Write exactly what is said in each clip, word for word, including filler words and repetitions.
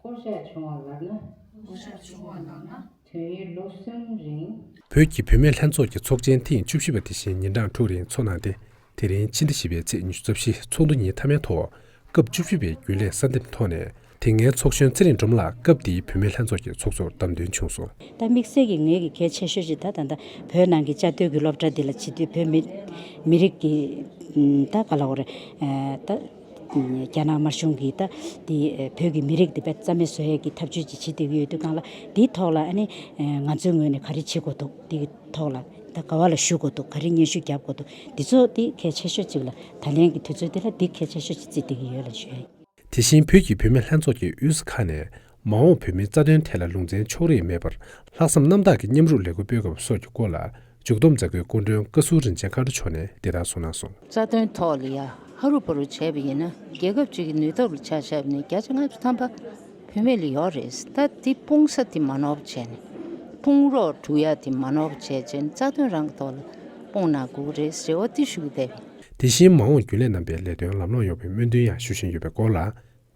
བསྐོ་བཞག་བྱུང་བ་ལབ་ན། བསྐོ་བཞག་བྱུང་བ་ལབ་ན། དུས་ཡུན་ལོ་གསུམ་རིང་། བོད་ཀྱི་བུད་མེད་ལྷན་ཚོགས་ཀྱི་ཚོགས་ཆེན་ཐེངས་བཅུ་བཞི་པ་དེ་བཞིན་ཉིན་གྲངས་དྲུག་རིང་འཚོགས་གནང་སྟེ། དེ་རིང་ཕྱི་ཟླ་བཞི་པའི་ཚེས་ཉི་ཤུ་རྩ་བཞི་ཚོགས་འདུ་ཉིན་མཐའ་མའི་ཐོག་སྐབས་བཅུ་བཞི་པའི་རྒྱུན་ལས་གསར་འདེམས་ཐོག་ནས། དེ་སྔའི་ཚོགས་གཞོན་ཚེ་རིང་སྒྲོལ་མ་ལགས་སྐབས་དེའི་བུད་མེད་ལྷན་ཚོགས་ཀྱི་ཚོགས་གཙོར་བདམས་ཐོན་བྱུང་སོང་། ད་དམིགས་བསལ་གྱི་ངོས་ཀྱི་གལ་ཆེ་ཤོས་ཅིག་ད་ད་ལྟ་བོད་ནང་གི་བཅའ་སྡོད་ཀྱི་སློབ་གྲྭ་འདི་ལ་བྱེད་དུས་བོད་མི་མི་རིགས་ཀྱི་ད་ག་ལ་འོ་རེད། ད་རྒྱ་ནག་དམར་གཞུང་གིས་ད་དེ་བོད་ཀྱི་མི་རིགས་འདི་དཔེ་རྩ་མེད་བཟོ་ཡས་ཀྱི་ཐབས་ཇུས་ཅིག་བྱེད་བསྡད་ཀྱི་ཡོད་དུས་སྒང་ལ། དེའི་ཐོག་ལ་ཨ་ནི་ང་ཚོའི་ངོས་ནས་ག་རེ་བྱེད་དགོས་འདུག་དེ་གི་ཐོག་ལ་ད་ག་བ་ལ་ཞུ་དགོས་འདུག་ག་རེ་སྙན་ཞུ་རྒྱབ་དགོས་འདུག་འདི་ཚོ་དེ་གལ་ཆེ་ཤོས་ཅིག་ལ། ད་ལན་གྱི་དུས་ཚོད་འདི་ལ་འདི་གལ་ཆེ་ཤོས་ཅིག་བརྩིས་བསྡད་ཀྱི་ཡོད་ལ་ཞུ་ཡ་ཡིན། དེ་བཞིན་བོད་ཀྱི་བུད་མེད་ལྷན་ཚོགས་ཀྱི་དབུས་ས་ཁག་ནས་མ་འོངས་བོད་མིའི་རྩ་དོན་ཐད་ལ་ལུང་ཚན་ཕྱོགས་རིས་མེད་པར་ལྷག་བསམ་རྣམ་དག་གིས་མཉམ་རུབ་ལས་འགུལ་སྤེལ་དགོས་པ་སོགས་ཀྱི་སྐོར་ལ། འཇུ་བསྡོམས་མཛད་སྒོའི་སྐུ་མགྲོན་བཀའ་ཟུར་རིན་ཆེན་མཁའ་འགྲོ་མཆོག་ནས་འདི་ལྟར་གསུངས་གནང་སོང་། རྩ་དོན་ཐོག་ལ་ཡ་ཧ་རུ་བ་རུ་བྱས་པ་ཡིན་ན། རྒྱལ་ཁབ་ཅིག་གི་ནུས་སྟོབས་ལ་ཆ་བཞག་ནས་བརྒྱ་ཆ་ལྔ་བཅུ་ཐམ་པ་བུད་མེད་ལ་ཡོད་རེད། ད་དེ་སྤུངས་ས་དེ་མ་ནོར་བ་བྱས་ནས། སྤུངས་རོགས་སྒྲུབ་ཡ་དེ་མ་ནོར་བ་བྱས་བྱས་ནས་རྩ་དོན་རང་གི་ཐོག་ལ་སྤུངས་གནང་དགོས་རེད་ཟེར་བ་དེ་ཞུ་གི་བསྡད་པ་ཡིན། དེ་བཞིན་མ་འོངས་རྒྱུན་ལས་རྣམ་པའི་ལས་དོན་ལམ་ལྷོང་ཡོང་བའི་སྨོན་འདུན་ཡང་ཞུ་བཞིན་ཡོད་པའི་སྐོར་ལ།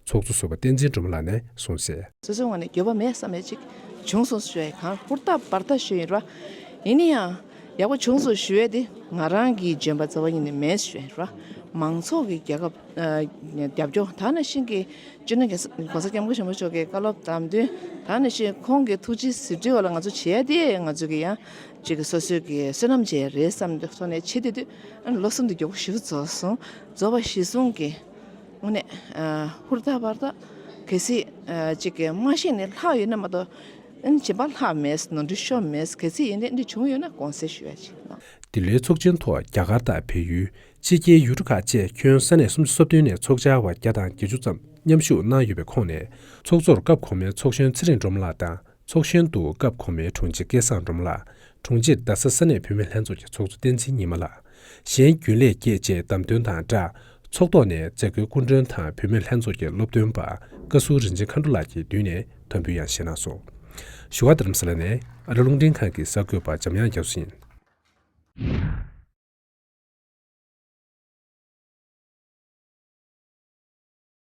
ཚོགས་གཙོ་ཟུར་པ་བསྟན་འཛིན་སྒྲོལ་མ་ལགས་ནས་གསུངས་གསལ། སོ་སོའི་ངོས་ནས་འགྱོད་པ་མེད་བསམ་ཡས་ཅིག་བྱུང་སོང་ཞུ་ཡ་ཡིན། གང་ཧུར་ཐག་འབད་ཐག་ཞུ་ཡིན་ར། ཡིན་ན་ཡང་ཡག་པོ་བྱུང་སོང་ཞུ་ཡས་དེ་ང་རང་གི་འཇོན་པ་རྩ་བ་ཉིད་ནས་མེད་ཞུ་ཡ་ཡིན་ར། མང་ཚོགས་ཀྱི་རྒྱལ་ཁབ་ཨ་རྒྱབ་སྐྱོར། ད་ནང་བཞིན་གྱི་སྤྱི་ནོར་གོང་ས་སྐྱབས་མགོན་ཆེན་པོ་མཆོག་གི་བཀའ་སློབ་དང་བསྟུན། ད་ནང་བཞིན་ཁོང་གི་ཐུགས་རྗེ་གཟིགས་འབུལ་བ་ལ་ང་ཚོ་བྱེད་ཡ་དེ་ང་ཚོ་གི་ཡང་ཅིག་སོ་སོའི་གི་བསོད་ནམས་བྱེད་ཡ་རེད་བསམ་དུས་ཐོག་ནས་བྱེད་དེ་དུས། ཨ་ནི་ལོ་གསུམ་དུ་མགྱོགས་པོ་ཞིག་རྫོགས་སོང་། རྫོགས་པ་གཞིར་བཟུང་གི་དངོས་གནས་ཨ་ཧུར་ཐག་འབད་ཐག་གལ་སྲིད་ཨ་ཅིག་གི་མ་ཤེས་ནས་ལྷག་ཡོད་ན་མ་གཏོགས། ཨ་ནི་བྱིན་པ་ལྷག་མེད། ནོར་འཁྲུལ་ཤོར་མེད། གལ་སྲིད་ཡིན་ནའི་འདི་བྱུང་ཡོད་ན་དགོངས་སེལ་ཞུ་ཡ་ཅིག་གནང་། འདི་ལོའི་ཚོགས་ཆེན་ཐོག་རྒྱ་གར་དང་བལ་ཡུལ། ཕྱི་རྒྱལ་ཡུལ་གྲུ་ཁག་བཅས་ཁྱོན་ས་གནས་སུམ་ཅུ་སོ་བདུན་ནས་ཚོགས་བཅར་བ་བརྒྱ་དང་བརྒྱད་ཅུ་ཙམ་མཉམ་ཞུགས་གནང་ཡོད་པའི་ཁོངས་ནས། ཚོགས་གཙོར་སྐབས་གོང་མའི་ཚོགས་གཞོན་ཚེ་རིང་སྒྲོལ་མ་ལགས་དང་། ཚོགས་གཞོན་དུ་སྐབས་གོང་མའི་དྲུང་ཆེ་སྐལ་བཟང་སྒྲོལ་མ་ལགས། དྲུང་ཆེར་རྡ་ས་ས་གནས་བུད་མེད་ལྷན་ཚོགས་ཀྱི་ཚོགས་གཙོ་བསྟན་འཛིན་ཉི་མ་ལགས། གཞན་རྒྱུན་ལས་བརྒྱད་བཅས་བདམས་ཐོན་དང་སྦྲགས། ཚོགས་ཐོག་ནས་མཛད་སྒོའི་སྐུ་མགྲོན་དང་བུད་མེད་ལྷན་ཚོགས་ཀྱི་སློབ་སྟོན་པ་བཀའ་ཟུར་རིན་ཆེན་མཁའ་འགྲོ་ལགས་ཀྱིས་མདུན་ནས་དམ་འབུལ་ཡང་བཞེས་གནང་སོང་། བཞུགས་སྒར་རྡ་རམ་ས་ལ་ནས་ཨ་རི་རླུང་འཕྲིན་ཁང་གི་གསར་འགོད་པ་འཇམ་དབྱངས་རྒྱ་མཚོ་ཡིན།